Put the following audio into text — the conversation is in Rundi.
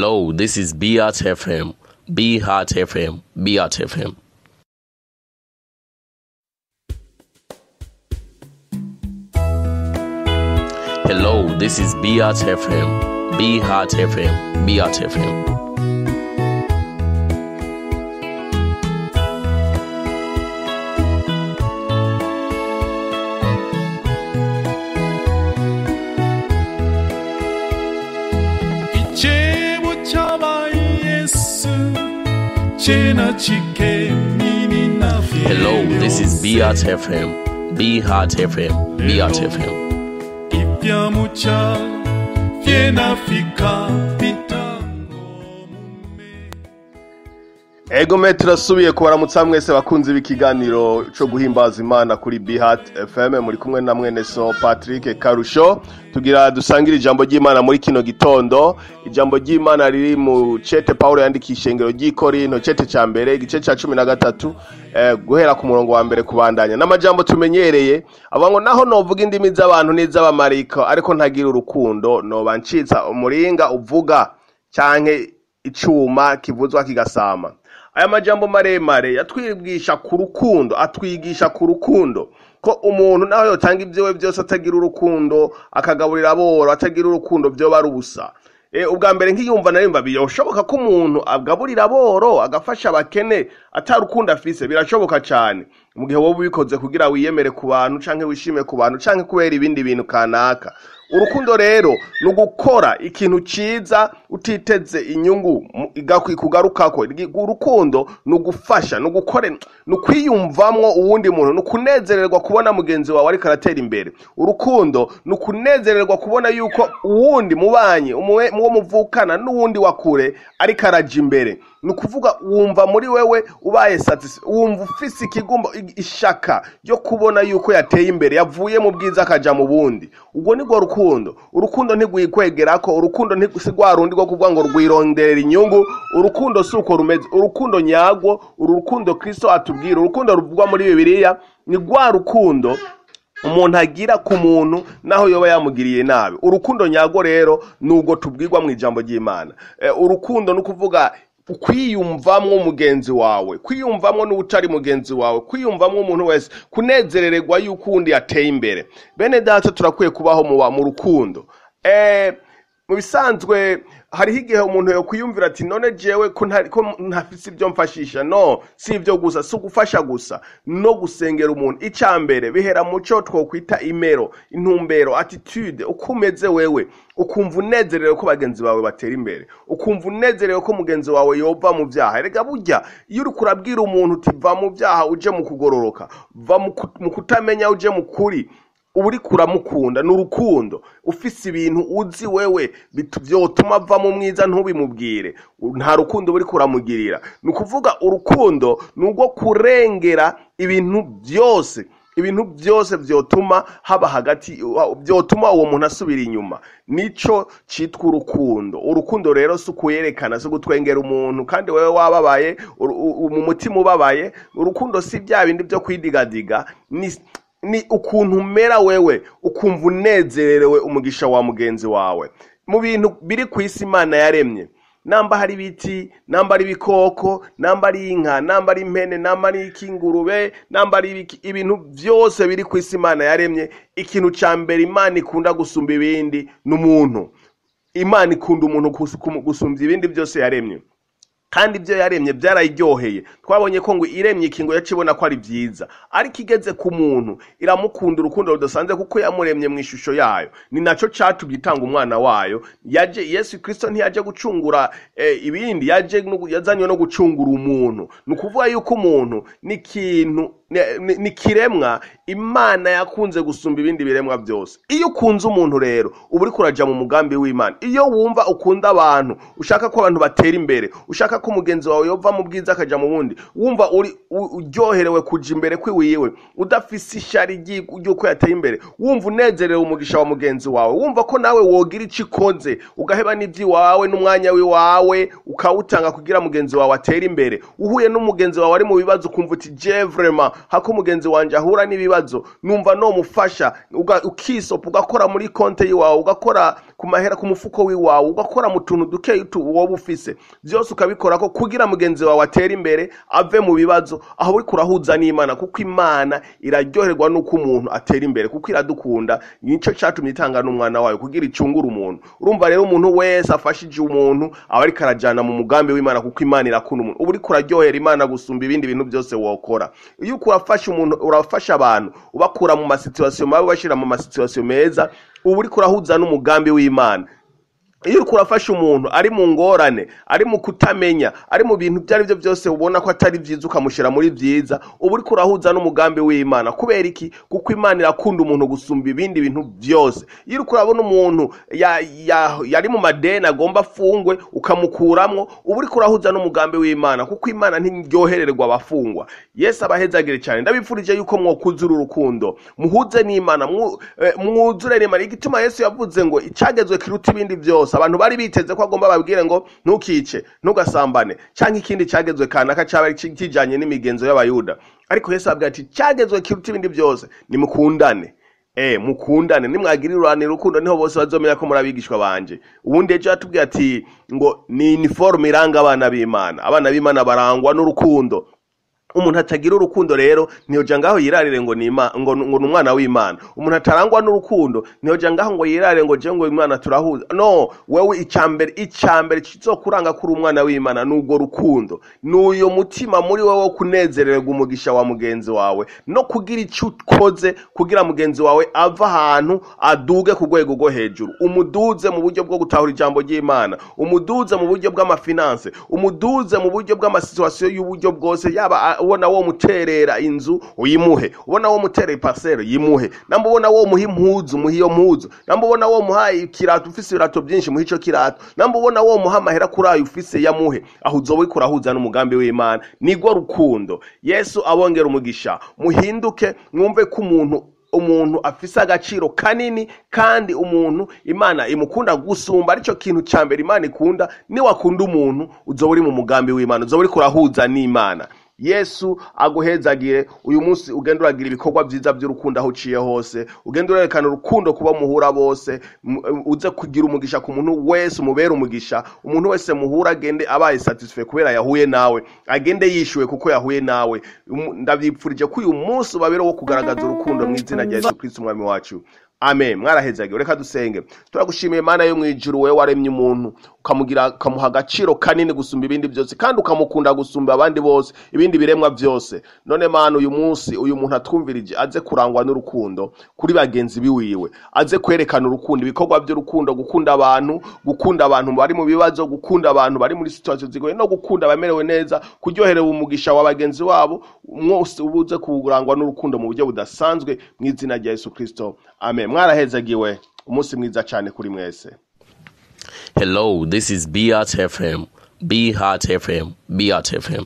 Hello, this is Beat FM. Be Heart FM. Beat FM. Hello, this is Beat FM. Be Heart FM. Beat FM. Icebo cyabaye Yesu Hello, this is Beat FM. Be Heart FM. Beat FM. Ibyamuca fyenafika pitango mume. Ego me turasubiye kubaramutsa mwese bakunzi b'ikiganiro cyo guhimbaza Imana kuri Bihat FM, muri kumwe na mwene so Patrick Karusho. Tugira dusangire ijambo ry'Imana muri kino gitondo. Ijambo ry'Imana riri mu cete Paulo yandikisha ishengero ry'i Korinto, cete ca mbere igice ca 13, guhera ku murongo wa mbere kubandanya. N'amajambo tumenyereye avuga ngo naho novuga indimi z'abantu n'iz'abamarayika ariko ntagira urukundo, noba ncitsa umuringa uvuga canke icuma kivuzwa kigasama. Aya majambo maremare yatwigisha ku rukundo, atwigisha ku rukundo ko umuntu naho yotanga ibyiwe byose atagira urukundo, akagaburira aboro atagira urukundo, byo ari ubusa. Ubwa mbere nkiyumva narimva birashoboka ko umuntu agaburira aboro agafasha abakene atarukundo afise, birashoboka cyane mu gihe wowe ubikoze kugira wiyemere ku bantu canke wishime ku bantu canke kubera ibindi bintu kanaka. Urukundo rero ni ugukora ikintu ciza utiteze inyungu ikugarukako. Urukundo ni ugufasha, ni ugukora, ni ukwiyumvamwo uwundi muntu, ni ukunezererwa kubona mugenzi wawe ariko aratera imbere. Urukundo ni ukunezererwa kubona yuko uwundi mubanyi, uwo muvukana n'uwundi wa kure ariko araja imbere. Ni ukuvuga wumva muri wewe ubaye satisfait, wumva ufise ikigumba, ishaka ryo kubona yuko yateye imbere, yavuye mu bwiza akaja mu bundi. Ubwo ni rwo rukundo. Urukundo ntigwikwegerako, urukundo si rwa rundi rwo kuvuga ngo rwironderera inyungu. Urukundo si uko rumeze. Urukundo nyarwo, uru rukundo Kristo atubwira, urukundo ruvugwa muri Bibiliya ni rwa rukundo umuntu agira ku muntu naho yoba yamugiriye nabi. Urukundo nyarwo rero nubwo tubwirwa mu ijambo ry'Imana. Urukundo ni ukuvuga kwiyumvamwo mugenzi wawe, kwiyumvamwo n'utari mugenzi wawe, kwiyumvamwo umuntu wese, kunezerererwa yuko uwundi yateye imbere. Bene data, turakwiye kubaho mu rukundo. Mu bisanzwe hariho igihe umuntu yokwiyumvira ati none jewe ko ntafise ibyo mfashisha. No, si ibyo gusa, si ugufasha gusa, no gusengera umuntu. Icya mbere bihera mu cyo twokwita imero, intumbero, attitude, uko umeze wewe, ukumva unezerewe ko bagenzi bawe batera imbere, ukumva unezerewe ko mugenzi wawe yova mu byaha. Erega burya iyo uriko urabwira umuntu uti va mu byaha uje mu kugororoka, va mu kutamenya uje mu kuri, uba uriko uramukunda. Ni urukundo. Ufise ibintu uzi wewe vyotuma ava mu mwiza ntubimubwire, nta rukundo uba uriko uramugirira. Ni ukuvuga urukundo ni urwo kurengera ibintu byose, ibintu byose vyotuma haba hagati, vyotuma uwo muntu asubira inyuma. Nico citwa urukundo. Urukundo rero si ukuyerekana, si ugutwengera umuntu kandi wewe wababaye, mu mutima ubabaye. Urukundo si bya bindi vyo kwidigadiga, ni ukuntu umera wewe, ukumva unezerewe umugisha wa mugenzi wawe. Mu bintu biri ku isi Imana yaremye, namba hari ibiti, namba ari ibikoko, namba ari inka, namba ari impene, namba ari ikingurube, namba ari ibiki, ibintu byose biri ku isi Imana yaremye, ikintu ca mbere Imana ikunda gusumba ibindi ni umuntu. Imana ikunda umuntu gusumba ibindi byose yaremye. Kandi ibyo yaremye byarayiryoheye. Twabonye ko ngo iremye ikingo yacibona ko ari byiza, ariko igeze ku muntu iramukunda urukundo rudasanzwe kuko yamuremye mu ishusho yayo. Ni naco catumye itanga umwana wayo. Yaje Yesu Kristo ntiyaje gucungura ibindi, yaje yazanywe no gucungura umuntu. Ni ukuvuga yuko umuntu ni ikintu, ni kiremwa Imana yakunze gusumba ibindi biremwa byose. Iyo ukunze umuntu rero uba uriko uraja mu mugambi w'Imana. Iyo wumva ukunda abantu, ushaka ko abantu batera imbere, ushaka ko mugenzi wawe yova mu bwiza akaja mu bundi, wumva uri uryoherewe kuja imbere kwiwiwe, udafise ishari ry'uko yateye imbere, wumva unezerewe umugisha wa mugenzi wawe, wumva ko nawe wogira ico ikoze, ugaheba n'ivyiwawe n'umwanya wiwawe ukawutanga kugira mugenzi wawe atere imbere. Uhuye n'umugenzi wawe ari mu bibazo ukumva uti je vraiment hako mugenzi wanje ahura n'ibibazo numva no mufasha, ukisopa ugakora muri konte yiwawe, ugakora ku mahera ku mufuko wiwawe, ugakora mu tuntu dukeyi woba ufise byose ukabikorako kugira mugenzi wawe atere imbere, ave mu bibazo. Aho uriko urahuza n'Imana, kuko Imana iraryoherwa n'uko umuntu atera imbere, kuko iradukunda. Nico catumye itanga n'umwana wayo kugira icungure umuntu. Urumva rero, umuntu wese afashije umuntu aba ariko arajana mu mugambi w'Imana, kuko Imana irakunda umuntu. Uba uriko uraryohera Imana gusumba ibindi bintu byose wokora. Iyo uriko urafasha umuntu, urafasha abantu, ubakura mu masituations mabi ubashira mu masituations meza, uba uriko urahuza n'umugambi w'Imana. Iyo uriko urafasha umuntu ari mu ngorane, ari mu kutamenya, ari mu bintu ibyo ari byo byose ubona ko atari byiza, ukamushyira muri byiza, uba uriko urahuza n'umugambi w'Imana. Kubera iki? Kuko Imana irakunda umuntu gusumba ibindi bintu byose. Iyo uriko urabona umuntu yari mu madeni agomba afungwe, ukamukuramwo, uba uriko urahuza n'umugambi w'Imana, kuko Imana ntiryohererwa abafungwa. Yesu abahezagire cyane. Ndabifurije yuko mwokuzura urukundo, muhuze n'Imana, mwuzure n'Imana. Igituma Yesu yavuze ngo icyagezwe kiruta ibindi byose, abantu bari biteze ko agomba babwire ngo ntukice, ntugasambane, canke ikindi cyagezwe kanaka cyaba kijanye n'imigenzo y'Abayuda. Ariko Yesu abwira ati cyagezwe kiruta ibindi byose nimukundane. Mukundane, nimwagirirane urukundo niho bose bazomenya ko muri abigishwa banje. Ubundi ejo yatubwiye ati ngo ni uniforme iranga abana b'Imana. Abana b'Imana barangwa n'urukundo. Umuntu atagira urukundo rero ntiyoja ngaho yirarire ngo ni ngo ni umwana w'Imana. Umuntu atarangwa n'urukundo ntiyoja ngaho ngo yirarire ngo je ngo Imana turahuza. No, wewe icambere kizokuranga kuri umwana w'Imana nubwo rukundo, n'uyo mutima muri wewe wo kunezererwa umugisha wa mugenzi wawe, no kugira ico ukoze kugira mugenzi wawe ava ahantu aduge ku rwego rwo hejuru. Umuduze mu buryo bwo gutahura ijambo ry'Imana, umuduze mu buryo bw'amafinanse, umuduze mu buryo bw'amasituations y'uburyo bwose. Yaba ubona wo muterera inzu, uyimuhe; ubona wo muterera iparcelle, yimuhe; namba ubona wo muha impuzu, muha iyo mpuzu; namba ubona wo muha ikirato, ufise ibirato byinshi, muha ico kirato; namba ubona wo muha amahera kuri ayo ufise, yamuhe. Aho uzoba uriko urahuza n'umugambi w'Imana, nigwo rukundo. Yesu abongera umugisha. Muhinduke, mwumve ko umuntu afise agaciro kanini, kandi umuntu Imana imukunda gusumba, aricyo kintu ca mbere Imana ikunda. Niwakunda umuntu, uzoba uri mu mugambi w'Imana, uzoba uriko urahuza n'Imana. Yesu aguhezagire. Uyu munsi ugenda uragira ibikorwa byiza by'urukundo aho uciye hose, ugenda urerekana urukundo kuba muhura bose, uze kugira umugisha ku muntu wese, umubere umugisha. Umuntu wese muhura agende abaye satisfait kubera yahuye nawe, agende yishuwe kuko yahuye nawe. Ndabyipfurije ko uyu munsi ubabere wo kugaragaza urukundo mu izina rya Yesu Kristo umwami wacu, amen. Mwarahezagiwe. Reka dusenge. Turagushimiye Mana yo mu ijuru, wewe waremye umuntu, ukamugira, ukamuha agaciro kanini gusumba ibindi byose, kandi ukamukunda gusumba abandi bose, ibindi biremwa byose. None Mana, uyu munsi uyu muntu atwumvirije aze kurangwa n'urukundo kuri bagenzi biwiwe, aze kwerekana urukundo, ibikorwa by'urukundo, gukunda abantu, gukunda abantu bari mu bibazo, gukunda abantu bari muri situation zigoye, no gukunda abamerewe neza, kuryoherewe umugisha wa bagenzi wabo. Mwose ubuze kurangwa n'urukundo mu buryo budasanzwe, mu izina rya Yesu Kristo, amen. Mwarahezagiwe. Umunsi mwiza cyane kuri mwese. Hello, this is BRT FM. Be Heart FM. Be Heart FM.